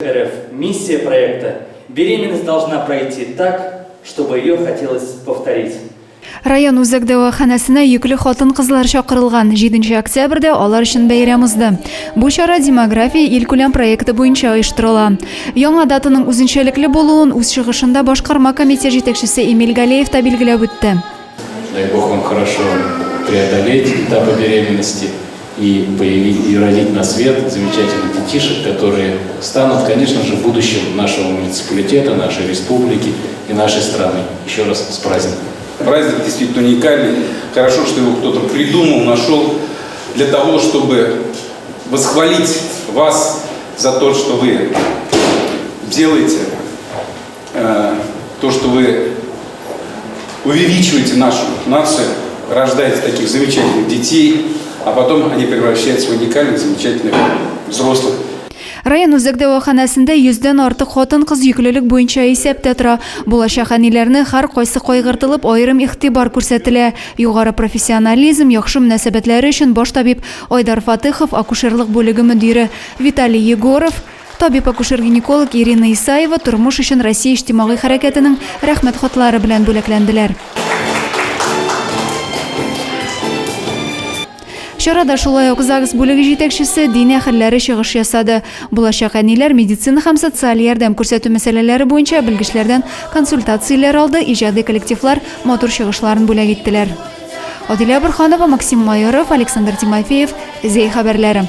РФ Миссия проекта Беременность должна пройти так, чтобы ее хотелось повторить. Район үзәк дәваханәсенә йөкле хатын-кызлар чакырылган. 7 октябрьдә алар өчен бәйрәм узды. Бу чара Демография илкүләм проекты буенча оештырыла. Яңа датаның үзенчәлекле булуын үз чыгышында башкарма комитет җитәкчесе Эмиль Галеев та билгеләп үтте. Дай Бог вам хорошо преодолеть этапы беременности и появить, и родить на свет замечательных детишек, которые станут, конечно же, будущим нашего муниципалитета, нашей республики и нашей страны. Еще раз с праздником! Праздник действительно уникальный. Хорошо, что его кто-то придумал, нашел для того, чтобы восхвалить вас за то, что вы делаете, э, то, что вы увеличиваете нашу нацию, рождаете таких замечательных детей, а потом они превращаются в уникальных, замечательных взрослых. Район үзәк дәваханәсендә йөздән артык хатын-кыз йөклелек буенча исәптә тора. Булачак әниләрне һәркайсы кайгыртылып, аерым игътибар күрсәтелә. Югары профессионализм, яхшы мөнәсәбәтләре өчен баш табиб Айдар Фатыхов, акушерлык бүлеге мөдире Виталий Егоров, Табиб-акушер-гинеколог Ирина Исаева Тормыш өчен Россия иҗтимагый хәрәкәтенең Рәхмәт хатлары белән бүләкләнделәр. Чарада шулай ук ЗАГС бүлеге җитәкчесе, дин әһелләре чыгыш ясады. Булачак әниләр медицина һәм социаль ярдәм күрсәтү мәсьәләләре буенча белгечләрдән консультацияләр алды, иҗади коллективлар матур чыгышларын бүләк иттеләр. Адилә Борһанова, Максим Майоров, Александр Тимофеев, Зәй хәбәрләре.